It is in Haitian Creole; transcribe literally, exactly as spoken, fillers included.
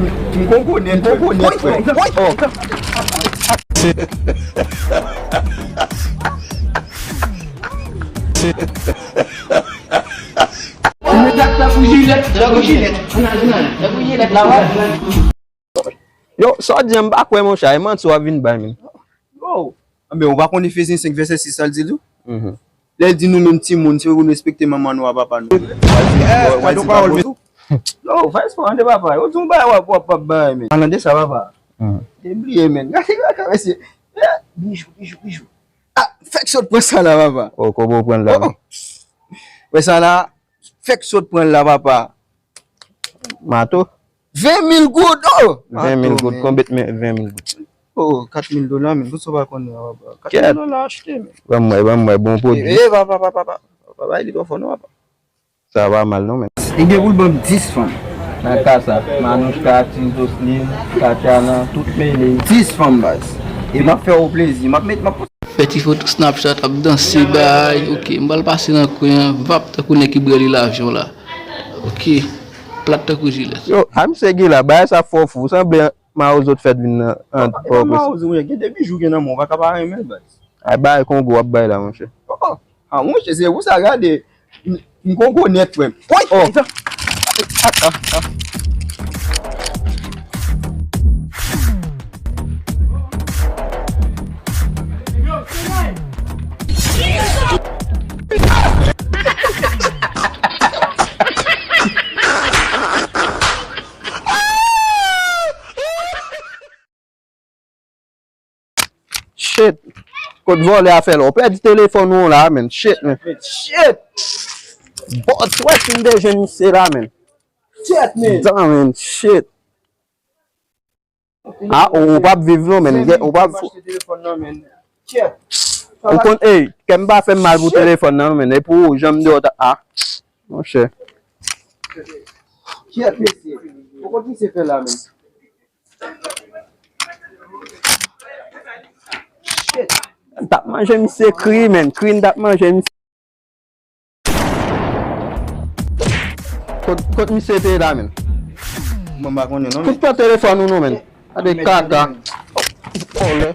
M kongo nèt, m kongo nèt, frè. Oh. Yo, sa w di an, m pa kwè, monchè, e manti w ap vin bay, men. Yo, anben, ou pa konn Efezyen senk vèsè sis, sa l di tou? Mhm. Lè l di nou menm timoun, se pou nou respekte manman nou ak papa nou. Yo, fè espwa, tande papa, yo di w bay, w ap, w ap, w ap bay, men. An de sa, papa. Mhm. Te bliye, men. Gade, gade, mesye. Eh, bijou, bijou, bijou. Ah, fèk sot pran sa la, papa. Oh, kòman w pran l la? Oh, oh. Wè sa la, fèk sot pran l la, papa. Mato? Ven mil goud, oh! Ven mil goud, men. Konbyen men ven mil goud? Oh, kat mil dola, men. Tout sa w pa konnen, papa. Kat mil dola achte, men. Ban m wè, ban m wè, bon pwodui. Eh, eh, papa, papa, papa. Papa, li twò fò, non, papa. Sa pa mal, non, men. Li gen pou l ban m dis fanm. Nan ka sa, Manouchka, Ti Jocelyn, Katiana, tout mele. Dis fanm, baz. E m ap fè w plezi. M ap met, m ap Fè ti foto Snapchat, ap danse, bay. Ok, m pral pase nan kwen an, vap, tankou nèg ki brale lavyon la. Ok, plat tankou jilèt. Yo, a misye Gila, bagay sa fò fou. Sanble mawozo t fèt vin nan, an, Pòtoprens. Mawozo, gen de bijou gen nan men w, pa ka pa renmen l, baz. Ay, bagay kongo w ap bay la, monchè. Oh, oh. Ah, monchè, se pou sa, gade. M, m kongo nèt, frè m. Woy! Oh. Shit. Kot vòlè a fè la? Ou pèdi telefòn ou la, men. Shit, men. Shit. Bòt, wè si m te jwenn misye la, men. Shit, men. Dan, men. Shit. Ah, ou, ou p ap viv non, men. Ou p ap. Ou konn, ey, kè m pa fè m mal pou telefòn nan, men. E pou ou, jan m di w ta, ah. Monchè. Shit, mesye. Ou konn ki se fè la, men. Shit. N t ap manje misye kri, men. Kri n t ap manje misye. Kot, kot misye te ye la, men? Mwen pa konnen, non, men. Fout pran telefòn ou, non, men. Gade kaka. Vòlè.